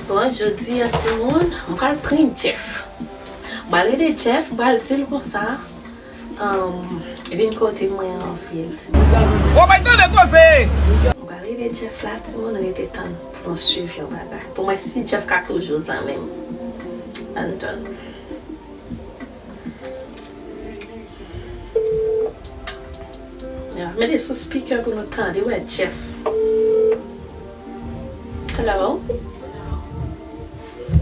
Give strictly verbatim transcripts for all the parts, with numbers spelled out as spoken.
Bon, jodi a, timoun, m pral prank Jeff. M pral rele Jeff, m pral di l konsa, um, vin kote mwen anvi l, timoun. Ou bay tande koze! M pral rele Jeff la, timoun, rete tann pou nou swiv yon bagay. Pou mwen, si Jeff ka toujou zanmi m. Ann tann. Ya, mete sou speaker pou nou tande, wè, Jeff. Hello?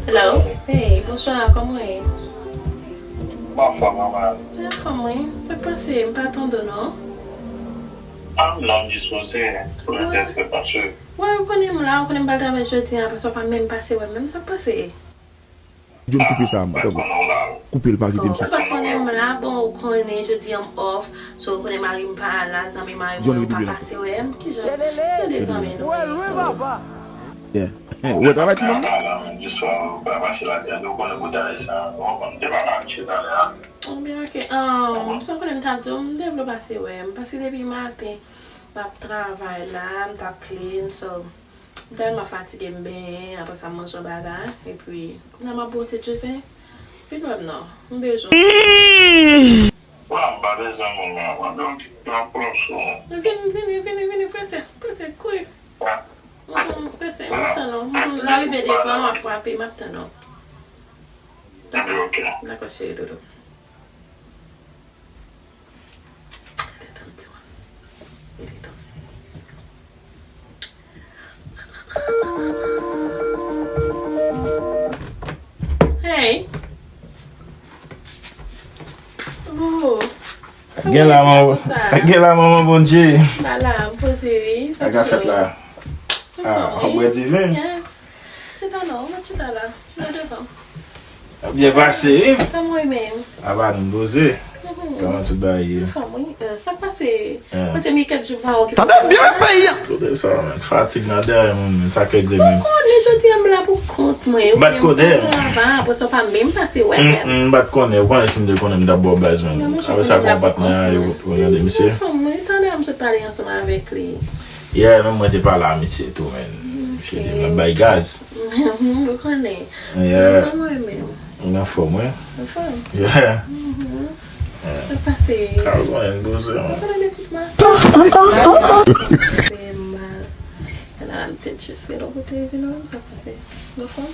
Hello? Hey, bonswa, kòman w ye? Mwen anfòm, mwen. Mwen anfòm, wi. Sa k pase? M pa tande w, non. Ah, non, m dispoze. Wè, ou konnen m la, ou konnen m pral travay jodi a, apre sa w pa menm pase wè m, menm sa k pase. John, koupe sa, tanpri. Koupe l, pa kite m sou. Ou pa konnen m la, bon, ou konnen jodi a m off, so ou konnen mari m pa la, zanmi mari mwen yo pa pase wè m, kijan, tande zanmi nou ye. Yeah. Ou wè travay ti nonm? Anbyen, ok. Um, sa w konnen m t ap di w, m te vle w pase wè m, paske depi maten, m ap travay la, m t ap clean, so, m tèlman fatige, m benyen, apre sa, m manje yon bagay, epi, kounye a, m ap bwose diven. Vin wè m non, m bezwen. Wa, m pa bezwen moun nan, mwen menm, m ap pran sou. Vini, vini, vini, vini, prese, prese, kouri. Mhm, prese, m ap tann ou. Mhm, lè w rive devan, w ap frape, m ap tann ou. Dakò. Ok. Dakò, cheri doudou. Rete tann, ti mwen. Rete tann. Hey. Oh. Gen la, manman. Gen la, manman Bondye. Ba la, m poze, wi. Sa ka fèt la? Ah, w ap bwè diven? Yes. Chita non, mwen chita la. Chita devan. Ap byen pase, wi. Kòman w ye menm? Apa nou poze. Mhm. Kòman tout bagay ye? Anfòm, wi. Euh, sa k pase? Hein. Pase m gen kèk jou m pa wè w ki. Tande byen peyi a. Kote sa, men. Fatig nan dèyè moun, men sa k regle menm. Ou konnen jodi a m la pou kont mwen. M pa t konnen. Ou pa travay, apre sa w pa menm pase wè m. Mm, mm, m pa t konnen. Ou konnen si m te konnen m t ap ba w baz, men. Apre sa, konpatnè a, yo, yo gade misye. Anfòm, wi. Talè a m sot pale ansanm avèk li. Yeah, menm mwen te pale a misye tou, men. Misye di m l ap bay gaz. Ou konnen. Yeah. Mwen menm. Ou anfòm, wi. Anfòm. Yeah. Mhm. Sa pase? Ka w konnen, m poze, wi. Ou konnen depi maten. Fè mal. Ala, m te jis gen yon kote vin wè m, sa pase? Ou anfòm?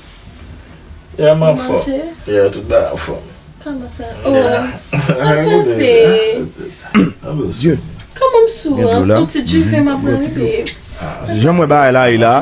Yeah, m anfòm. Ou manje? Yeah, tout bagay anfòm. Kòman sa? Oh. Yeah. Sa pase? Dye. Kòman m sou an? Yon ti diven m ap pran, wi. Jan m wè bagay la ye la.